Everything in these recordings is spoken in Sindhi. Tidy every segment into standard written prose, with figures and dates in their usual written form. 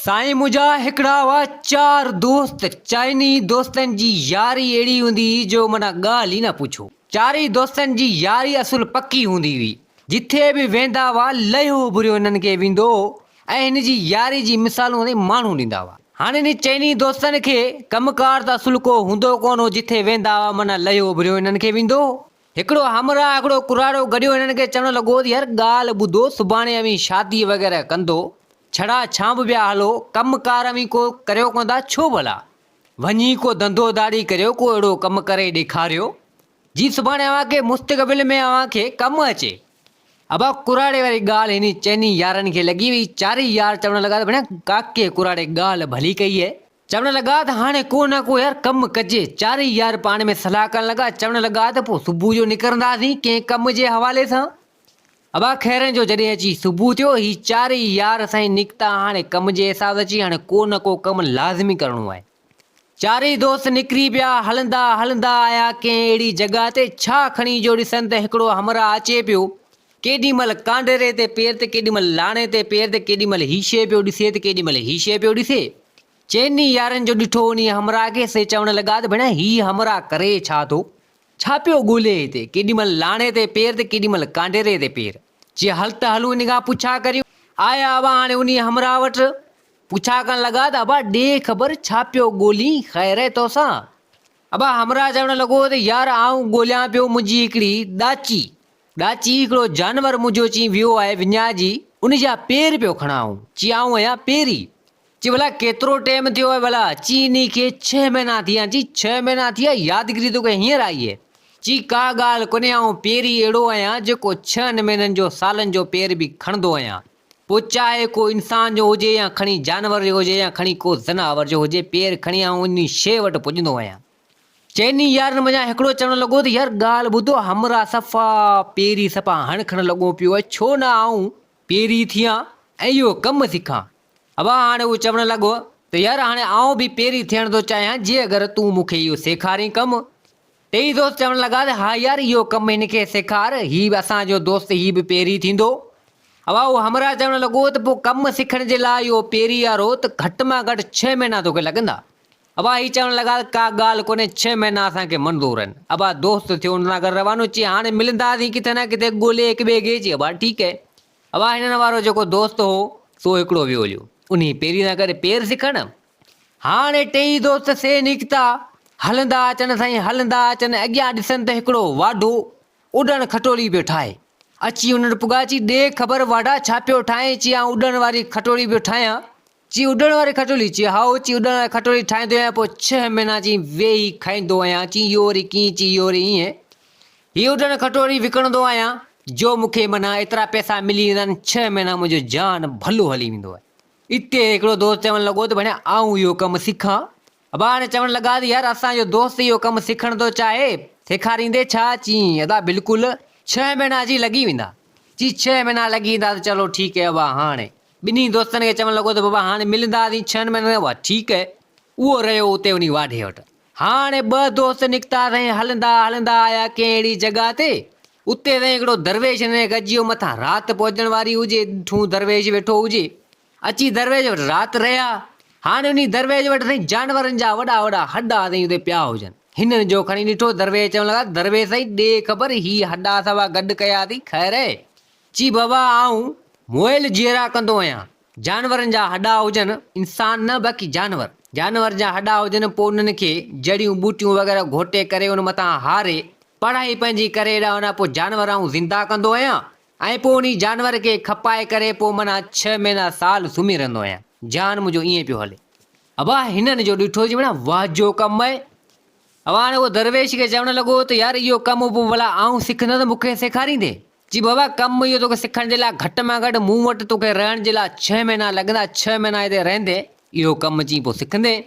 سائين منهنجا هڪڙا هئا چار دوست چئني دوستن جي ياري اهڙي هوندي هئي جو معنيٰ ڳالهه ئي نه پڇو. چارئي دوستن جي ياري اصل پڪي هوندي هئي. جٿي به ويندا هئا لهيو اڀريو هنن کي ويندو هو ۽ هن جي ياري جي مثالون سائين ماڻهو ڏيندا هئا. هاڻي انهن چئني دوستن کي ڪم ڪار ته اصل ڪو هوندو ڪونه هو جٿي ويندا هئا معنيٰ لهيو اڀريو هنن کي ويندو هو. هڪڙو همراهه هڪڙو ڪراڙو گڏيو هنن کي چوڻ لڳو ته يار ڳالهه ٻڌو سڀاڻي اوهين شادي وغيره ڪندو ڇڙا ڇانڀ پيا هلو ڪم ڪار اوهين ڪو ڪريو ڪونه ٿا ڇو ڀلا وڃي ڪو ڌنڌو ڌاڙي ڪريو ڪو اهڙو ڪم ڪري ڏيکاريو جي سڀاڻي اوهان کي مستقبل ۾ اوهان کي ڪم اچي. ابا ڪراڙي واري ڳالهه هني چئني يارن کي لڳي وئي چارئي يار چوڻ لڳا ته ڀڻيا ڪاڪي ڪراڙي ڳالهه ڀلي ڪئي اهي. چوڻ لڳا ته هاڻي ڪو نه ڪو يار ڪم ڪجي. چارئي يار پاڻ ۾ صلاح ڪرڻ لڳا. چوڻ لڳا ته پوء صبح جو نڪرنداسين ڪنهن ڪم جي حوالي سان. ابا خيرن جو جڏهن اچي صبح ٿيو، هي چارئي يار سائين نڪتا هاڻي ڪم جي حساب سان چي هاڻي ڪو نه ڪو ڪم لازمي ڪرڻو آهي. چارئي دوست نڪري پيا. هلندا هلندا آيا ڪنهن اهڙي جڳهه تي ڇا کڻي جو ڏسن ته هڪڙو همراهه اچي پيو. ڪيڏي مهل ڪانڊيري تي پير ته ڪيڏي مهل لاڻي تي پير ته ڪيڏي مهل هي شيء پيو ڏسي ته ڪيڏي مهل هي شيء پيو ڏسي. چئني يارن جو ڏٺو انهيء همراهه کي، سي چوڻ لڳا ته ڀيڻا هي همراهه ڪري ڇا ٿو؟ ڇا پيو ڳولي هتي؟ ڪيڏي مهل لاڻي تي پير ته ڪيڏي مهل ڪانڊيري تي پير. چي هل ته هلون انهي کان پڇا ڪريون. آيا ابا هاڻي انهيء همراهه وٽ. پڇا ڪرڻ لڳا ته ابا ڏي خبر ڇا پيو ڳولين، خير اهي توسان؟ ابا همراهه چوڻ لڳو ته يار آئون ڳوليان پيو منهنجي هڪڙي ڏاچي. ڏاچي هڪڙو جانور منهنجو چين ويو آهي وڃائجي ان جا پير پيو کڻان آئون. چي آئون آهيان پيري. چي ڀلا ڪيترو ٽيم ٿيو آهي ڀلا؟ چي انهي کي ڇهه مهينا ٿي ويا آهن. چي ڇهه مهينا ٿي ويا يادگيري توکي هينئر آئي آهي. چي ڪا ڳالهه ڪونهي آئون پيري اهڙو آهيان جيڪو ڇهن مهينن جو سالن جو پير به کڻندو آهيان. پوء چاهي ڪو انسان جو هجي يا کڻي جانور جو هجي يا کڻي ڪو زناور جو هجي پير کڻي آئون انهي شيء وٽ پڄندو آهيان. چئني يارن منجهان هڪڙو چوڻ لڳو ته يار ڳالهه ٻڌو همراهه صفا پيري صفا هڻ کڻ لڳو پيو آهي ڇو نه آئون پيري ٿيان ۽ اهو ڪم سکان. ابا هاڻي هو چوڻ لڳو ته يار هاڻي آئون به پيري ٿيڻ ٿو چاهيان جي اگر تون مون کي اهو سيکارين ڪم. ٽيئي دوست چوڻ لڳا ته ها يار اهو ڪم هن کي سيکار هي به اسان جو دوست هي به پيري ٿيندو. ابا اهو همراهه چوڻ لڳو ته پوء ڪم سکڻ جي لاء اهو پيري وارو ته گهٽ مان گهٽ ڇهه مهينا توکي لڳندا. ابا هي چوڻ لڳا ته ڪا ڳالهه ڪونهي ڇهه مهينا اسان کي منظور آهن. ابا دوست ٿيو ان سان گڏ روانو چي هاڻي ملنداسين ڪٿي نه ڪٿي ڳولي هڪ ٻئي کي چي ابا ٺيڪ اهي. ابا هنن وارو جيڪو دوست هو سو هڪڙو ويو هليو انهي پيري سان گڏ پير سکڻ. هاڻي ٽيئي دوست سي نڪتا هلندا اچن سائين هلندا اچن اڳيان ڏسن ته هڪڙو واڍو اڏڻ کٽولي پيو ٺاهي. اچي ان وٽ پڳا چي ڏي خبر واڍا ڇا پيو ٺاهين چي آئون اڏڻ واري کٽولي پيو ٺاهيان. چي اڏڻ واري کٽولي؟ چي هائو، چي اڏڻ واري کٽولي ٺاهيندو آهيان، پوء ڇهه مهينا چي ويهي کائيندو آهيان، چي اهو وري ڪيئن، چي اهو وري ائين. هي اڏڻ کٽولي وڪڻندو آهيان، جو مون کي معنيٰ ايترا پئسا ملي ويندا آهن، ڇهه مهينا منهنجو جان ڀلو هلي ويندو آهي. اتي هڪڙو دوست چوڻ لڳو ته ڀڻيا آئون اهو ڪم سکان. ابا هاڻي چوڻ لڳا ته يار اسان جو دوست اهو ڪم سکڻ ٿو چاهي، سيکاريندي ڇا؟ چي ادا بلڪل، ڇهه مهينا چي لڳي ويندا. چي ڇهه مهينا لڳي ويندا ته چلو ٺيڪ اهي ابا هاڻي. ٻنهي دوستن کي چوڻ لڳو ته بابا هاڻي ملنداسين ڇهن مهينن کان پوء. ٺيڪ اهي. اهو رهيو اتي انهي واڍي وٽ. هاڻي ٻه دوست نڪتا سائين هلندا هلندا آيا ڪنهن اهڙي جڳهه تي. اتي سائين هڪڙو درويش هنن کي گڏجي ويو مٿان رات پهچڻ واري هجي ڏٺون درويش ويٺو هجي. اچي درويش وٽ رات رهيا. هاڻي انهي درويش وٽ سائين جانورن جا وڏا وڏا هڏا سائين اتي پيا هجن. هنن جو کڻي ڏٺو درويش چوڻ لڳا درويش سائين ڏي خبر هي هڏا سوا گڏ ڪيا اٿئي خير اهي؟ چي بابا آئون مئل جيئرا ڪندو آهيان، جانورن جا هڏا هجن، انسان نه باقي جانور، جانور جا هڏا هجن پوء انهن کي جڙيون ٻوٽيون وغيره گهوٽي ڪري ان مٿان هاري پڙهائي پنهنجي ڪري ايڏا وڏا پوء جانور آئون زنده ڪندو آهيان ۽ پوء انهي جانور کي کپائي ڪري پوء معنيٰ ڇهه مهينا سال سمهي رهندو آهيان جان منهنجو ائين پيو هلي. ابا هنن جو ڏٺو چي معنيٰ واهه جو ڪم آهي. هاڻ اهو درويش کي چوڻ لڳو ته يار اهو ڪم به ڀلا آئون سکندس مون کي سيکاريندين؟ چي بابا ڪم اهو توکي سکڻ جي لاء گهٽ مان گهٽ مون وٽ توکي رهڻ جي لاء ڇهه مهينا لڳندا ڇهه مهينا هتي رهندين اهو ڪم چي پوء سکندين.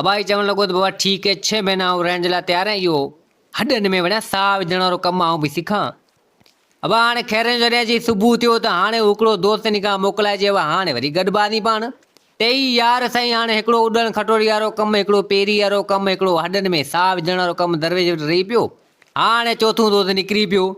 ابا هي چوڻ لڳو ته بابا ٺيڪ اهي ڇهه مهينا آئون رهڻ جي لاء تيار آهيان اهو هڏن ۾ وڙهيان ساهه وجهڻ وارو ڪم آئون به سکان. ابا هاڻي خيرن جو جڏهن اچي صبح ٿيو ته هاڻي هو هڪڙو دوست نڪاح موڪلائي چيو ابا هاڻي وري گڏباسين پاڻ. ٽيئي يار سائين هاڻي هڪڙو اڏڻ کٽوري وارو ڪم، هڪڙو پيري وارو ڪم، هڪڙو هڏن ۾ ساهه وجهڻ وارو ڪم درويش وٽ رهي پيو. هاڻي چوٿون دوست نڪري پيو.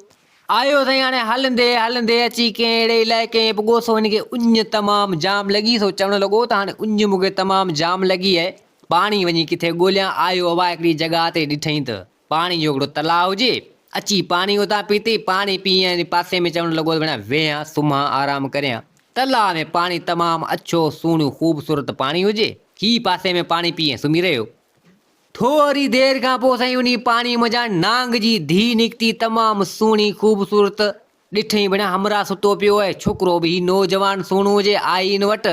آيو سائين هاڻي هلندي هلندي اچي ڪنهن اهڙي علائقي ۾ پڳو سو هن کي اڃ تمام جام لڳي سو چوڻ لڳو ته هاڻي اڃ مون کي تمام جام لڳي آهي پاڻي وڃي ڪٿي ڳوليان آيو اها هڪڙي جڳهه تي ڏٺئين ته پاڻي جو هڪڙو تلاء هجي اچي پاڻي اتان پيتي پاڻي پي ۽ پاسي ۾ چوڻ لڳو ته ڀيڻا ويهان سمهان آرام ڪريان تلاء ۾ پاڻي تمام اڇو سهڻو خوبصورت پاڻي هجي هي پاسي ۾ پاڻي پي ۽ سمهي رهيو. ٿوري دير کان پوء سائين انهي پاڻي منجهان نانگ جي ڌيء نڪتي تمام سهڻي خوبصورت ڏٺئين ڀيڻا همراهه ستو پيو آهي ڇوڪرو به هي نوجوان سهڻو هجي آئي هن وٽ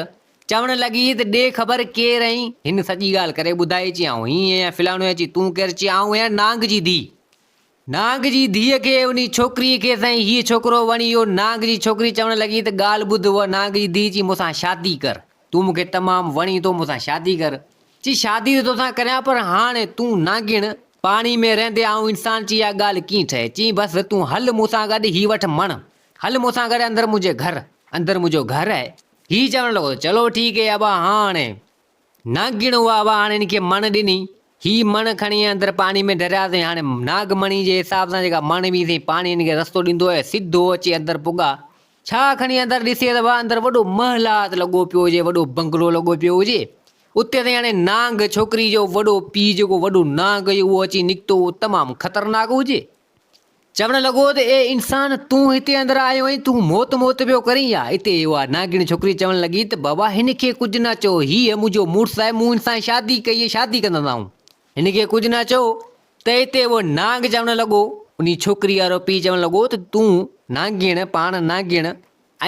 چوڻ لڳي ته ڏي خبر ڪير آهين هن سڄي ڳالهه ڪري ٻڌائي چي آئون هي آهيان فلاڻو آهيان چي تون ڪير چي آئون آهيان نانگ جي ڌيء نانگ جي ڌيء کي انهي ڇوڪريء کي سائين هيء ڇوڪرو وڻي ويو. نانگ جي ڇوڪري چوڻ لڳي ته ڳالهه ٻڌ هوء نانگ جي ڌيء چي مون سان شادي ڪر. تون مون کي تمام وڻين ٿو مون سان شادي ڪر. چي شادي ته توسان ڪريان پر هاڻي تون نانگڻ پاڻي ۾ رهندي آئون انسان چي اها ڳالهه ڪيئن ٺهي. چي بس تون هل مون سان گڏ هي وٺ مڻ. هل مون سان گڏ اندر منهنجي گهر. اندر منهنجو گهر آهي. هي چوڻ لڳو ته چلو ٺيڪ هي ابا هاڻي ناگڻ اها هوا هاڻي هن کي مڻ ڏني. هي مڻ کڻي اندر پاڻي ۾ ڍريا سين. هاڻي ناگ مڻي جي حساب سان جيڪا مڻ هئي سين پاڻي هن کي رستو ڏيندو هيو. سڌو اچي اندر پڳا. ڇا کڻي اندر ڏسي ته واهه اندر وڏو محلات لڳو پيو هجي، وڏو بنگلو لڳو پيو هجي. اتي سائين هاڻي نانگ ڇوڪري جو وڏو پيء جيڪو وڏو نانگ هجي اهو اچي نڪتو اهو تمام خطرناڪ هجي. چوڻ لڳو ته اي انسان! تون هتي اندر آيو آهين، تون موت موت پيو ڪرين يا؟ اتي اها ناگڻ ڇوڪري چوڻ لڳي ته بابا هن کي ڪجهه نه چئو، هيء منهنجو مڙس آهي، مون هن سان شادي ڪئي ۽ شادي ڪندس آئون. هن کي ڪجهه نه چئو. ته اتي اهو نانگ چوڻ لڳو، انهي ڇوڪري وارو پيء چوڻ لڳو ته تون نانگڻ پاڻ نانگڻ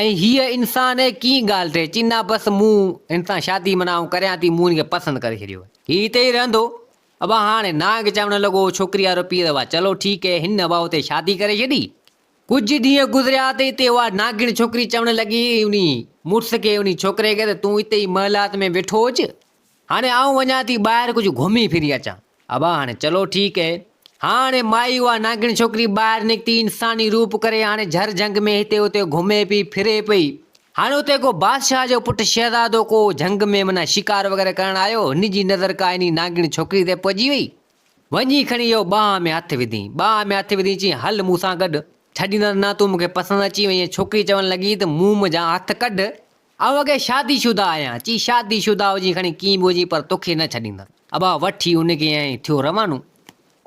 ۽ هيء انسان آهي، ڪيئن ڳالهه ٿئي؟ چي نه بس مون هن سان شادي معنيٰ آئون ڪريان ٿي، مون هن کي پسند ڪري ڇڏيو آهي. هي هتي ئي رهندو. ابا هاڻي نانگ چوڻ لڳو ڇوڪري وارو پيء ته واهه چلو ٺيڪ هي هن ابا اتي شادي ڪري ڇڏي. ڪجهه ڏينهن گذريا ته اتي اها ناگڻ ڇوڪري چوڻ لڳي انهي مڙس کي انهي ڇوڪري کي ته تون اتي ئي محلات ۾ ويٺو هج هاڻي آئون وڃان ٿي ٻاهر ڪجهه گهمي ڦري اچان. ابا هاڻي چلو ٺيڪ هي. هاڻي مائي اها ناگڻ ڇوڪري ٻاهر نڪتي انساني روپ ڪري هاڻي جهر جهنگ ۾ هتي اتي گهمي پئي ڦري پئي. هاڻي اتي ڪو بادشاهه جو پٽ شهزادو ڪو جهنگ ۾ معنيٰ شڪار وغيره ڪرڻ آيو، هن جي نظر ڪا انهي نانگڻ ڇوڪري تي پئجي وئي. وڃي کڻي اهو ٻانهن ۾ هٿ وڌين. ٻانهن ۾ هٿ وڌين چيائين، هل مون سان گڏ، ڇڏيندس نه، تون مون کي پسند اچي وئين. ڇوڪري چوڻ لڳي ته مون منجهان هٿ ڪڍ، آئون اڳي شادي شده آهيان. چي شادي شده هجين کڻي ڪيئن به هجين پر توکي نه ڇڏيندس. ابا وٺي ان کي ۽ ٿيو روانو.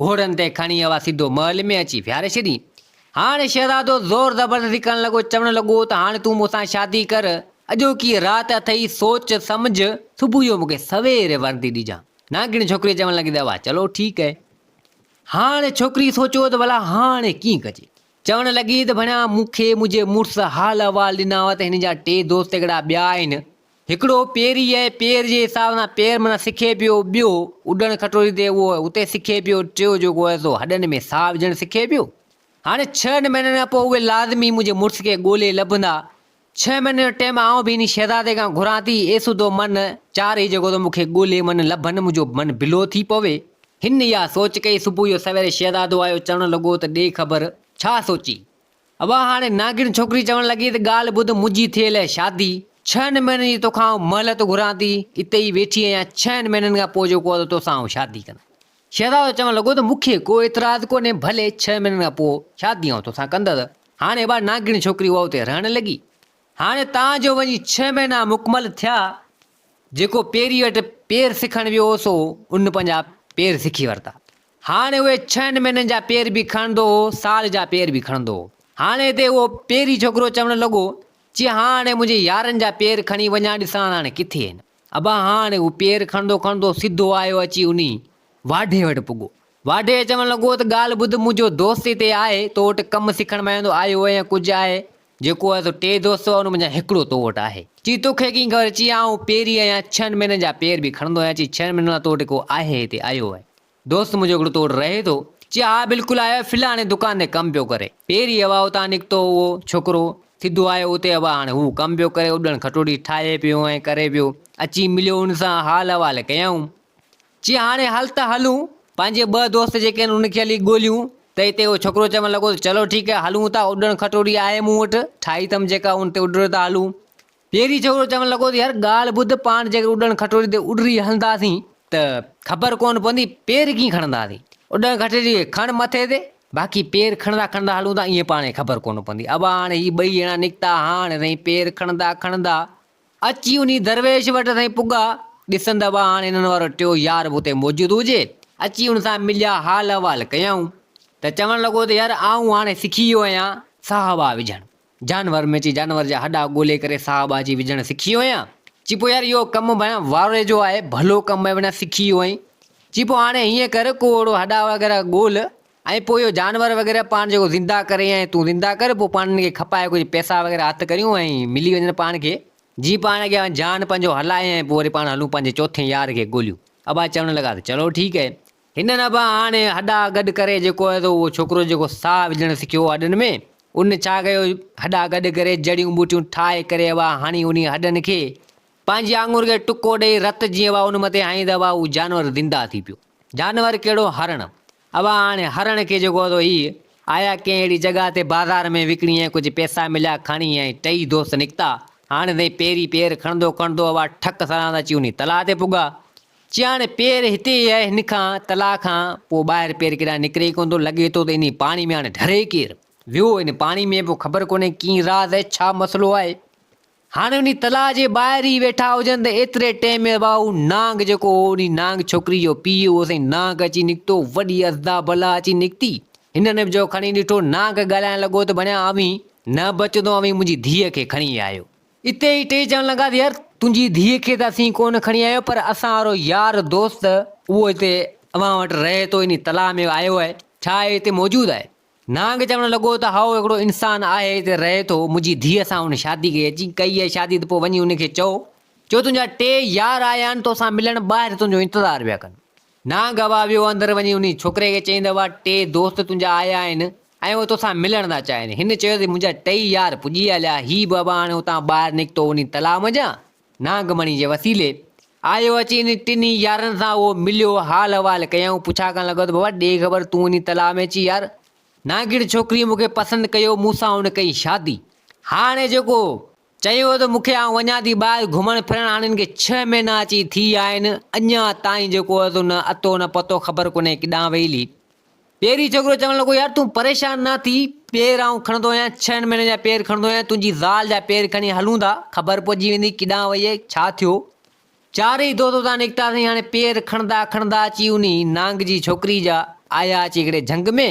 گهوڙن تي کڻي اها سڌو محل ۾ اچي ويهاري ڇڏي. هاڻ شهزادو زور زبردستي ڪرڻ لڳو، چوڻ لڳو ته هاڻ تون مون سان شادي ڪر، اڄوڪي رات اٿئي، سوچ سمجهه، صبح جو مون کي سوير ورندي ڏجان. نانگڻ ڇوڪري چوڻ لڳي ته اها چلو ٺيڪ اهي. هاڻ ڇوڪري سوچيو ته ڀلا هاڻ ڪيئن ڪجي. چوڻ لڳي ته ڀڻيا مون کي منهنجي مڙس حال احوال ڏنا هئا ته هن جا ٽي دوست هڪڙا ٻيا آهن، هڪڙو پيري آهي، پير جي حساب سان پير معنيٰ سکي پيو، ٻيو اڏڻ کٽوري تي اهو اتي سکي پيو، ٽيو جيڪو آهي سو هڏن ۾ ساهه وجهڻ سکي پيو. هاڻي ڇهن مهينن کان پوء اهي لازمي منهنجي مڙس کي ڳولي لڀندا. ڇهه مهينن جو ٽيم آئون به انهي شهزادي کان گهران ٿي، اي سڌو من چار هي جيڪو ٿو مون کي ڳولي من لڀن منهنجو من بلو ٿي پوي. هن اها سوچ ڪئي، صبح جو سويري شهزادو آيو چوڻ لڳو ته ڏي خبر ڇا سوچي؟ ابا هاڻي ناگڻ ڇوڪري چوڻ لڳي ته ڳالهه ٻڌ منهنجي ٿيل اهي شادي ڇهن مهينن جي توکان آئون مهلت گهران ٿي اتي ئي ويٺي آهيان ڇهن مهينن کان پوء جيڪو آهي توسان آئون شادي ڪندس. شهزادو چوڻ لڳو ته مون کي ڪو اعتراض ڪونهي ڀلي ڇهه مهينن کان پوء شادي آئون توسان ڪندس. هاڻي ابا ناگڻ ڇوڪري اها اتي رهڻ لڳي. هاڻي تان جو وڃي ڇهه مهينا مڪمل ٿيا جيڪو پيري وٽ پير سکڻ ويو هو سو ان پنهنجا پير سکي ورتا. هاڻي اهي ڇهن مهينن جا پير به کڻندو هو، سال جا پير به کڻندو هو. هاڻي هتي اهو پيري ڇوڪرو چوڻ لڳو، چي هاڻي منهنجي يارن جا پير کڻي وڃان ڏسان هاڻي ڪٿي آهن. ابا هاڻي هو پير کڻندو کڻندو سڌو آيو اچي انهي واڍي وٽ پڳو. واڍي چوڻ لڳو ته ڳالهه ٻڌ منهنجو دوست هتي آهي، تو وٽ ڪم سکڻ مهندو آيو آهي يا ڪجهه آهي، جيڪو آهي سو ٽي دوست هئا ان منجهان هڪڙو تو وٽ آهي. چي توکي ڪيئن خبر؟ چي آئون پيري آهيان ڇهن مهينن جا پير به کڻندو آهيان، چي ڇهن مهينن کان تو وٽ ڪو آهي هتي آيو آهي. دوست منهنجو هڪڙو تو وٽ رهي ٿو. چي ها بلڪل آيو آهي فلاڻي دڪان تي ڪم پيو ڪري. پهرين هوا اتان نڪتو اهو ڇوڪرو سڌو آيو اتي هوا هاڻي هو ڪم پيو ڪري اڏڻ کٽوڙي ٺاهي پيو ۽ ڪري پيو. اچي مليو ان سان حال احوال ڪيائون. چي هاڻي هل ته هلون پنهنجي ٻه دوست جيڪي آهن ان کي هلي ڳوليون ته اتي اهو ڇوڪرو چوڻ لڳو ته چلو ٺيڪ آهي هلون ٿا اڏڻ کٽوڙي آهي مون وٽ ٺاهي اٿم جيڪا ان تي اڏري ٿا هلون. پهرين ڇوڪرو چوڻ لڳو ته يار ڳالهه ٻڌ پاڻ جيڪر اڏڻ کٽوري تي اڏري هلنداسين ته خبر ڪونه پوندي پير ڪيئن کڻنداسين. اڏڻ کٽوري کڻ مٿي تي. باقي پير کڻندا کڻندا هلون ٿا ائين پاڻ کي خبر ڪونه پوندي. ابا هاڻي هي ٻئي ڄڻا نڪتا هاڻ سائين پير کڻندا کڻندا اچي انهي درويش وٽ سائين پڳا. ڏسن ته ابا هاڻ هنن وارو ٽيو يار به اتي موجود هجي. اچي ان سان مليا حال احوال ڪيائون ته چوڻ لڳو ته يار آئون هاڻي سکي ويو آهيان ساهه واهه وجهڻ. جانور ۾ چي جانور جا هڏا ڳولي ڪري ساهه ٻاجهي وجهڻ سکي ويو آهيان. چي پوء يار اهو ڪم ڀيان واري جو آهي، ڀلو ڪم آهي ڀيان سکي ويو آهين. چي پوء هاڻي هيئن ڪر ڪو اهڙو هڏا وغيره ڳول ۽ پوء اهو جانور وغيره پاڻ جيڪو زنده ڪري ۽ تون زنده ڪر پوء پاڻ انهن کي کپائي ڪجهه پئسا وغيره هٿ ڪريون ۽ ملي وڃن پاڻ کي جي پاڻ اڳيان جان پنهنجو هلائي ۽ پوء وري پاڻ هلون پنهنجي چوٿين يار کي ڳوليون. ابا چوڻ لڳا ته چلو ٺيڪ آهي. هنن ابا هاڻي هڏا گڏ ڪري جيڪو آهي سو اهو ڇوڪرو جيڪو ساهه وجهڻ سکيو هو هڏن ۾ ان ڇا ڪيو هڏا گڏ ڪري جڙيون ٻوٽيون ٺاهي ڪري ابا هڻي انهي هڏن کي پنهنجي آڱر کي ٽڪو ڏئي رت جيئن ابا ان مٿي هنئي ته ابا اهو جانور زنده ٿي پيو. جانور ڪهڙو هرڻ. ابا هاڻي هرڻ کي جيڪو آهي سو هي آيا ڪنهن اهڙي جڳهه تي بازار ۾ وڪڻي ۽ ڪجهه پئسا مليا کڻي ۽ ٽئي دوست نڪتا. هاڻي سائين پيري پير کڻندو کڻندو ابا ٺڪ سران اچي انهي تلاء تي پڳا. چياڻ پير هتي ئي آهي، هن کان، تلاء کان، پوء ٻاهر پير ڪيڏانهن نڪري ئي ڪونه ٿو، لڳي ٿو ته انهي پاڻي ۾ هاڻي ڍري ڪير ويو، ان پاڻي ۾ پوء خبر ڪونهي ڪيئن راز آهي، ڇا مسئلو آهي. هاڻي انهي تلاء جي ٻاهر ئي ويٺا هجن ته ايتري ٽيم ۾ ڀائو نانگ جيڪو هو، انهي نانگ ڇوڪري جو پيء هو، سائين نانگ اچي نڪتو، وڏي ازدا بلا اچي نڪتي، هنن به جو کڻي ڏٺو، نانگ ڳالهائڻ لڳو ته ڀڻيا اوهين نه بچندو، اوهين منهنجي ڌيء کي کڻي آيا آهيو. اتي ئي ٽئي چوڻ لڳا ته يار تنهنجي ڌيء کي ته اسين ڪونه کڻي آيا آهيون پر اسان وارو يار دوست اهو هتي اوهان وٽ رهي ٿو انهي تلاء ۾ آيو آهي ڇا اهي هتي موجود آهي؟ نانگ چوڻ لڳو ته هائو هڪڙو انسان آهي هتي رهي ٿو منهنجي ڌيء سان هن شادي ڪئي اچي ڪئي آهي شادي ته پوء وڃي ان کي چئو جو تنهنجا ٽي يار آيا آهن توسان ملڻ ٻاهر تنهنجو انتظار پيا ڪن. نانگ هوا ويو اندر وڃي انهي ڇوڪري کي چيائين ته هوا ٽي دوست تنهنجا آيا آهن ۽ اهي توسان ملڻ ٿا چاهين. هن چيو ته منهنجا ٽئي يار پڄي هليا. هي به ابا هاڻي اتان ٻاهر نڪتو انهي تلاء منجهان نانگ مڻي جي وسيلي آيو اچي انهي ٽنهي يارن سان اهو مليو حال احوال ڪيائون پڇا ڪرڻ لڳو ته بابا ڏي خبر تون انهي تلاء ۾ اچي يار نانگڻ ڇوڪريء مون کي پسند ڪيو مون سان هن ڪئي شادي هاڻي جيڪو چيو ته مون کي آئون وڃان ٿي ٻاهر گهمڻ ڦرڻ هاڻي هن کي ڇهه مهينا اچي ٿي ويا آهن اڃا تائين جيڪو آهي سو نه اتو نه پتو خبر ڪونهي ڪيڏانهن وئي هلي. پهرين ڇوڪرو چوڻ لڳو يار تون پريشان نه ٿي پير آئون کڻندو آهيان ڇهن مهينن جا پير کڻندو آهيان تنهنجي زال جا پير کڻي هلون ٿا خبر پئجي ويندي ڪيڏانهن وئي آهي ڇا ٿيو. چارئي دوست اتان نڪتاسين هاڻي پير کڻندا کڻندا اچي انهي نانگ جي ڇوڪري جا آيا اچي هڪڙي جهنگ ۾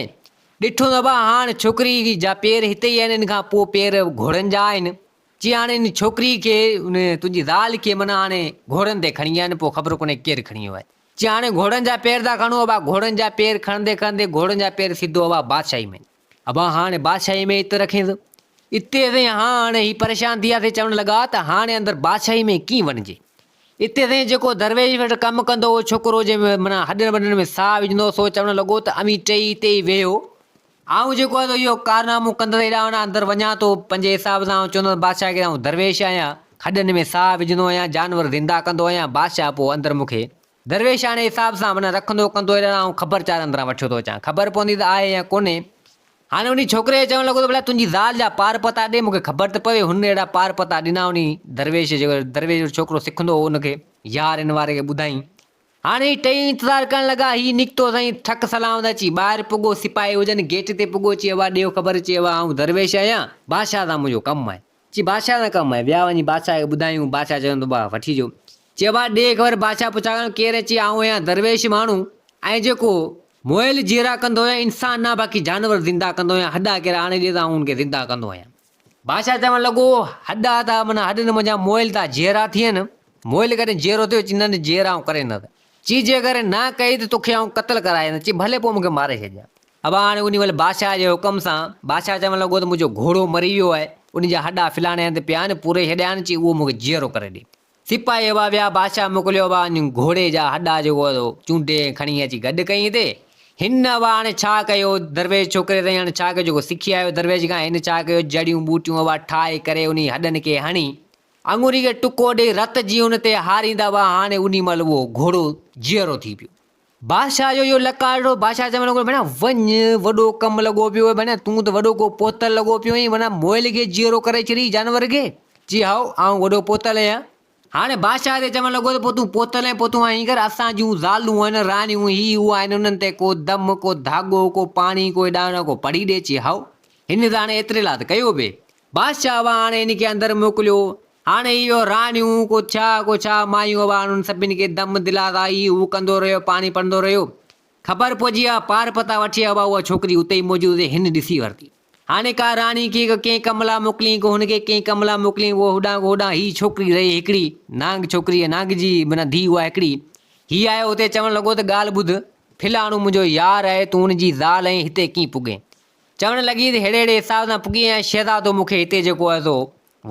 ڏٺو ته ابا هاڻ ڇوڪري جا پير هتي ئي آهن ان کان پوء پير گهوڙن جا آهن چي هاڻي ان ڇوڪري کي ان تنهنجي زال کي معنيٰ هاڻي گهوڙن تي کڻي ويا آهن پوء خبر ڪونهي ڪير کڻي ويو آهي چي هاڻي گهوڙن جا پير ٿا کڻون ابا گهوڙن جا پير کڻندي کڻندي گهوڙن جا پير سڌو ابا بادشاهي ۾ ابا هاڻي بادشاهي ۾ ات رکينس. اتي سائين هاڻ هي پريشان ٿي ويا سي چوڻ لڳا ته هاڻي اندر بادشاهي ۾ ڪيئن وڃجي. اتي سائين جيڪو درويش وٽ ڪم ڪندو هو ڇوڪرو جنهن ۾ معنيٰ هڏن وڏن ۾ ساهه وجهندو هو سو چوڻ لڳو ته اوهين ٽيئي اتي ئي ويهو. آئون جيڪو آهي سو اهو ڪارنامو ڪندس هيڏانهن هوڏانهن اندر وڃان ٿو پنهنجي حساب سان آئون چوندس بادشاهه کي ته آئون درويش آهيان هڏن ۾ ساهه وجهندو آهيان جانور زنده ڪندو آهيان بادشاهه پوء اندر مون کي درويشاڻي حساب سان معنيٰ رکندو ڪندو هيڏانهن آئون خبر چار اندران وٺيو ٿو اچان. خبر پوندي ته آهي يا ڪونهي. هاڻي انهي ڇوڪري کي چوڻ لڳو ته ڀلا تنهنجي زال جا پار پتا ڏي مون کي خبر ته پوي. هن اهڙا پار پتا ڏنا انهي درويش جيڪو درويش جو ڇوڪرو سکندو هو ان کي يار ان واري کي ٻڌائين. هاڻي هي ٽئي انتظار ڪرڻ لڳا. هي نڪتو سائين ٺڪ سلامت اچي ٻاهر پڳو سپاهي هجن گيٽ تي پڳو چي ابا ڏيو خبر چي ابا آئون درويش آهيان بادشاهه سان منهنجو ڪم آهي. چي بادشاهه سان ڪم آهي. ويا وڃي بادشاهه کي ٻڌايون. بادشاهه چيو ته ڀاء وٺي جو. چي ابا ڏي خبر بادشاهه پڇا ڪيو ڪير اچي آئون آهيان درويش ماڻهو ۽ جيڪو مئل جيئرا ڪندو آهيان انسان نه باقي جانور زنده ڪندو آهيان هڏا ڪيرا آڻي ڏي ته آئون ان کي زنده ڪندو آهيان. بادشاهه چوڻ لڳو هڏا ٿا معنيٰ هڏن منجهان مئل ٿا جيئرا ٿين مئل ڪڏهن جيئرو ٿيو چي نه نه جيئرا آئون ڪري نه چي جيڪڏهن نه ڪئي ته توکي آئون قتل ڪرائيندس چي ڀلي پوء مون کي ماري ڇڏجان. ابا هاڻي انهي مهل بادشاهه جي حڪم سان بادشاهه چوڻ لڳو ته منهنجو گهوڙو مري ويو آهي، ان جا هڏا فلاڻي هنڌ پيا آهن، پوري ڇڏيا آهن، چي اهو مون کي جيئرو ڪري ڏي. سپاهي ابا ويا، بادشاهه موڪليو ابا ان گهوڙي جا هڏا جيڪو هو چونڊي ۽ کڻي اچي گڏ ڪيائين هتي. هن ابا هاڻي ڇا ڪيو، درويش ڇوڪري سائين هاڻي ڇا ڪيو جيڪو سکي آيو درويش کان، هن ڇا ڪيو جڙيون ٻوٽيون ابا ٺاهي ڪري انهي هڏن کي هڻي، آڱوري کي ٽڪو ڏئي رت جي ان تي هاريندا ابا هاڻي انهي مهل اهو گهوڙو جيئرو ٿي پيو. بادشاهه جو اهو لڪاڙو بادشاهه چوڻ لڳو ڀيڻا وڃ وڏو ڪم لڳو پيو آهي ڀيڻا تون ته وڏو ڪو پوتل لڳو پيو آهين معنيٰ مئل کي جيئرو ڪري ڇڏيئي جانور کي چي هائو آئون وڏو پوتل آهيان هاڻي بادشاهه تي چوڻ لڳو ته پوء تون پوتل ۽ پوتون آهين ڪر، اسان جون زالون آهن، راڻيون هي هو آهن، انهن تي ڪو دم، ڪو ڌاڳو، ڪو پاڻي، ڪو هيڏانهن هوڏانهن ڪو پڙهي ڏي. چي، هائو، هن ته هاڻي ايتري لاء ته ڪيو به. بادشاهه اها هاڻي هن کي اندر موڪليو. هاڻي اهو راڻيون، ڪو ڇا، ڪو ڇا، مايون اها هاڻي انهن سڀني کي دم، دلاسا، هي هو ڪندو رهيو، پاڻي پڙهندو رهيو. خبر پئجي ويا، پار پتا وٺي آيا، اها ڇوڪري اتي ئي موجود هئي، هن ڏسي ورتي. هاڻي ڪا راڻي کي ڪنهن ڪم لاء موڪلين، ڪو هن کي ڪنهن ڪم لاء موڪلين، اهو هوڏانهن ڪو هوڏانهن، هيء ڇوڪري رهي هڪڙي، نانگ ڇوڪري، نانگ جي معنيٰ ڌيء اها هڪڙي. هي آيو اتي چوڻ لڳو ته ڳالهه ٻڌ، فلاڻو منهنجو يار آهي، تون هن جي زال آهين، هتي ڪيئن پڳين؟ چوڻ لڳي ته ههڙي ههڙي حساب سان پڳي آهيان، شهزادو مون کي هتي جيڪو آهي سو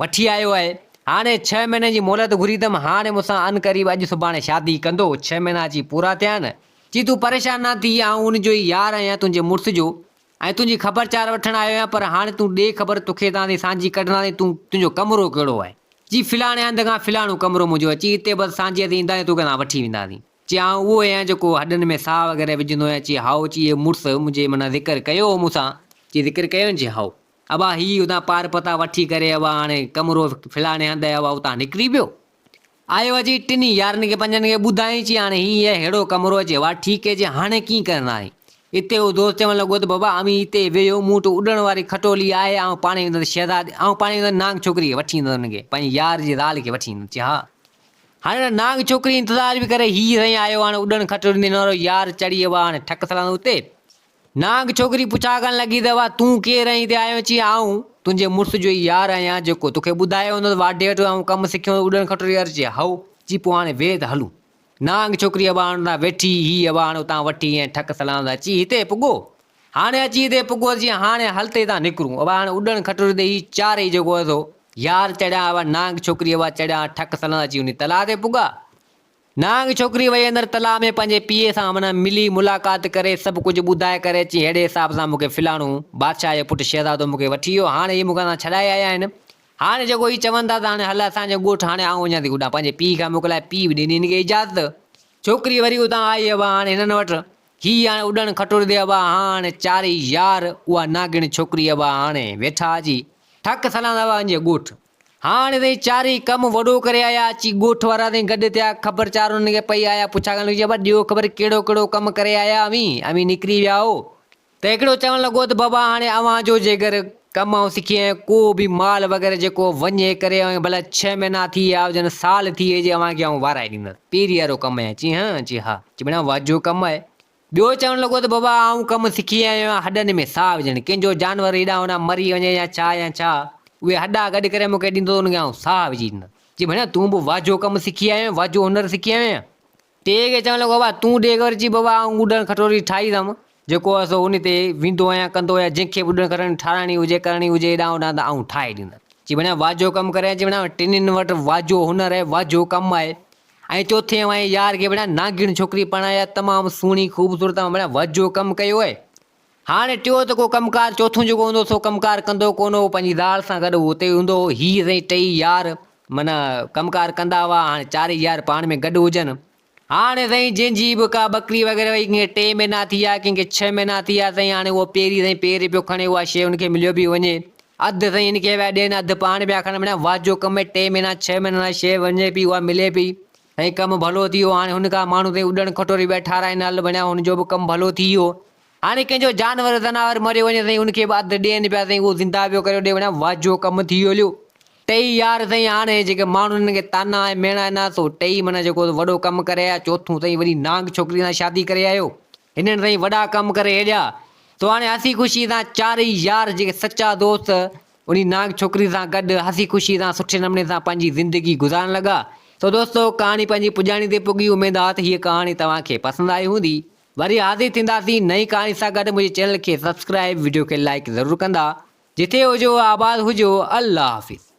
وٺي آيو آهي. هاڻي ڇهه مهينن جي مهلت گهري اٿم، هاڻي مون سان عنقريب اڄ سڀاڻي شادي ڪندو، ڇهه مهينا اچي پورا ٿيا آهن. چي تون پريشان نه ٿي، آئون ان جو ئي يار آهيان، تنهنجي مڙس جو، ۽ تنهنجي خبر چار وٺڻ آيو آهيان، پر هاڻي تون ڏي خبر، توکي هتان تائين سانجهي ڪڍنداسين، تون تنهنجو ڪمرو ڪهڙو آهي؟ چي فلاڻي هنڌ کان فلاڻو ڪمرو منهنجو آهي، چي اتي بس سانجهي اسين اينداسين، توکي هتان وٺي وينداسين. چي آئون اهو آهيان جيڪو هڏن ۾ ساهه وغيره وجهندو آهيان، چي هائو، چي اهي مڙس منهنجي معنيٰ ذڪر ڪيو هو مون سان، چي ذڪر ڪيو چي هائو. ابا هي اتان پار پتا وٺي ڪري ابا هاڻي ڪمرو فلاڻي هنڌ آهي ابا اتان نڪري پيو. آيو اچي ٽنهي يارن کي پنجن کي ٻڌايائين چي هاڻي هي آهي ههڙو ڪمرو اچي وا ٺيڪ هي چي هاڻي ڪيئن ڪرنداسين. اتي هو دوست چوڻ لڳو ته بابا اوهين اتي ويهو مون وٽ اڏڻ واري کٽولي آهي آئون پاڻهي ويندس شهزادي آئون پاڻهي ويندس نانگ ڇوڪري کي وٺي ايندس ان کي پنهنجي يار جي زال کي وٺي ايندس چي ها هاڻي نانگ ڇوڪري انتظار به ڪري هي سائين آيو هاڻي اڏڻ کٽولي ڏنو وارو يار چڙهي ابا هاڻي ٺڪ سلان اتي نانگ ڇوڪري پڇا ڪرڻ لڳي ته وا تون ڪير آهين هتي آيو چي آئون تنهنجي مڙس جو ئي يار آهيان جيڪو توکي ٻڌايو هوندو ته واڍي وٽ آئون ڪم سکيو هو اڏڻ کٽوري يار چي هائو چي پوء هاڻي ويهه ته هلون نانگ ڇوڪري ابا هاڻ اتان ويٺي هي ابا هاڻ اتان وٺي ۽ ٺڪ سلام سان چي هتي پڳو هاڻي اچي هتي پڳو چي هاڻي هل ته هتان نڪرون ابا هاڻي اڏڻ کٽوري تي هي چارئي جيڪو هو سو يار چڙهيا ابا نانگ ڇوڪري ابا چڙهيا ٺڪ سلام سان اچي انهي تلاء تي پڳا. نانگ ڇوڪري وئي اندر تلاء ۾ پنهنجي پيء سان معنيٰ ملي ملاقات ڪري سڀ ڪجهه ٻڌائي ڪري چي ههڙي حساب سان مون کي فلاڻو بادشاهه جو پٽ شهزادو مون کي وٺي ويو هاڻي هي مون کي هتان ڇڏائي آيا آهن هاڻي جيڪو هي چون ٿا ته هاڻي هل اسان جي ڳوٺ هاڻي آئون وڃان ٿي هوڏانهن پنهنجي پيء کان موڪلائي پيء به ڏني هن کي اجازت ڇوڪري وري اتان آئي ابا هاڻي هنن وٽ هي هاڻي اڏڻ کٽوري تي ابا هاڻي چارئي يار اها ناگڻ ڇوڪري ابا هاڻي ويٺا اچي ٺڪ سلام ابا وڃي ڳوٺ هاڻ سائين چارئي ڪم وڏو ڪري آيا، اچي ڳوٺ وارا سائين گڏ ٿيا، خبر چار انهن کي پئي آيا، پڇا ڪرڻ لڳي، ابا ڏيو خبر ڪهڙو ڪهڙو ڪم ڪري آيا اوهين، اوهين نڪري ويا هو؟ ته هڪڙو چوڻ لڳو ته بابا هاڻي اوهان جو جيڪر ڪم آئون سکي آيو آهيان، ڪو به مال وغيره جيڪو وڃي ڪري اوهين ڀلا ڇهه مهينا ٿي ويا هجن، سال ٿي ويا هجي اوهان کي آئون وارائي ڏيندس، پيري وارو ڪم آهي، چي هان، چي ها، چي ڀيڻا واجهو ڪم آهي، ٻيو چوڻ لڳو ته بابا آئون ڪم سکي آيو آهيان هڏن ۾ ساهه وجهڻ، ڪنهن جو جانور هيڏانهن هوڏانهن مري وڃي يا ڇا يا ڇا، اهي هڏا گڏ ڪري مون کي ڏيندو ته ان کي آئون ساهه وجهي ڏيندس. چي ڀيڻا تون به واجهو ڪم سکي آيو آهين، واجهو هنر سکي آيو آهين. ٽئين کي چوڻ لڳو بابا تون ڏي خبر، چي بابا آئون اڏڻ کٽوري ٺاهي اٿم، جيڪو آهي سو ان تي ويندو آهيان ڪندو آهيان، جنهن کي به اڏڻ کٽوري ٺاراهڻي هجي ڪرڻي هجي هيڏانهن هوڏانهن ته آئون ٺاهي ڏيندس. چي ڀيڻا واجهو ڪم ڪري آيو آهين، چي ڀيڻا ٽنهين وٽ واجهو هنر آهي، واجهو ڪم آهي. ۽ چوٿين وائين يار کي بڻيا ناگڻ ڇوڪري پرڻايا تمام سهڻي خوبصورت ۽ بڻيا وجهو ڪم ڪيو اهي. هاڻي ٽيو ته ڪو ڪم ڪار چوٿون جيڪو هوندو سو ڪم ڪار ڪندو ڪونه هو پنهنجي زال سان گڏ هو اتي ئي هوندو هو هي سائين ٽئي يار معنيٰ ڪم ڪار ڪندا هئا هاڻي چارئي يار پاڻ ۾ گڏ هجن هاڻي سائين جنهن جي به ڪا ٻڪري وغيره وئي ڪنهن کي ٽي مهينا ٿي ويا ڪنهن کي ڇهه مهينا ٿي ويا سائين هاڻي اهو پيري سائين پير پيو کڻي اها شيء ان کي مليو به وڃي اڌ سائين هن کي پيا ڏين اڌ پاڻ پيا کڻن مڙيا واھ جو ڪم ٽي مهينا ڇهه مهينا لاء شيء وڃي پئي اها ملي پئي سائين ڪم ڀلو ٿي ويو هاڻي هن کان ماڻهو سائين اڏڻ کٽوري پيا ٺاراهين هل مڙيا هن جو به ڪم ڀلو ٿي ويو هاڻي ڪنهن جو جانور زناور مريو وڃي سائين هن کي به اڌ ڏين پيا سائين اهو زنده پيو ڪريو ڏي مڙيا واھ جو ڪم ٿي ويو هليو ٽئي يار سائين هاڻي جيڪي ماڻهو هنن کي طعنا ۽ ميڻا ڏنا سو ٽئي معنيٰ جيڪو وڏو ڪم ڪري آيا چوٿون سائين وري نانگ ڇوڪري سان شادي ڪري آيو هنن سائين وڏا ڪم ڪري هيڏيا سو هاڻي هسي خوشي سان چارئي يار جيڪي سچا دوست انهي نانگ ڇوڪري سان گڏ هسي خوشي سان سٺي نموني سان پنهنجي زندگي گذارڻ لڳا. سو دوستو ڪهاڻي پنهنجي پڄاڻي تي پڳي اميد آ ته هيء ڪهاڻي توهان کي پسند آئي هوندي. وري حاضر ٿينداسين نئين ڪهاڻي سان گڏ منهنجي چينل کي سبسڪرائب وڊيو کي لائيڪ ضرور ڪندا. جتي هجو آباد هجو الله حافظ.